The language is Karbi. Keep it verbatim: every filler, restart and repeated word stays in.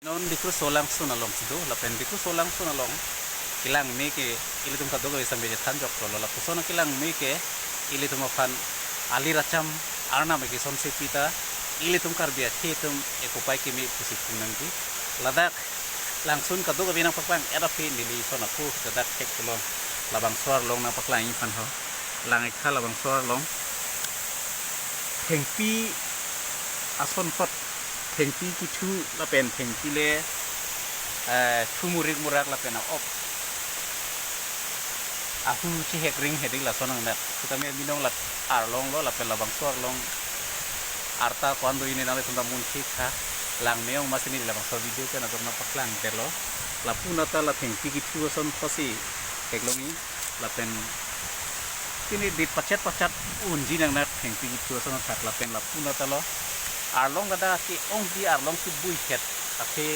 Non Dikruso Langsun along si do, lapen Dikruso Langsun along kelang me ke ilitum kadokave sambil than jok lo, lapuson kelang me ke ilitum aphan alir acham Arnam ke kosonsi pita, ilitum Karbi akhei atum ekopai keme pusi pu nangji. Ladak Langsun kadokave nangpaklang, era phi neli son aphu ladak thek pulo, labangso arlong nangpaklang iphan ho. Lang-ik tha labangso arlong. Thengpi ason thot, thengpi kithu lapen thengpi le, eh, thu murik murak lapen a-ok ahu chihek ring hedi lason nang dak. Sitame binong lat arlong lo, lapen labangso arlong arta ko-an do ini nanglitum ta munthik tha. Lang me-ong ma si neli labangso video ke nangtum nangpaklang detlo. Lapu nata la thengpi kithu ason thotsi theklongji, lapen pini dit pachet pachet unji nang dak thengpi kithu ason thot, lapen lapu nata lo arlong ladak ke-ongji arlong si bui het athe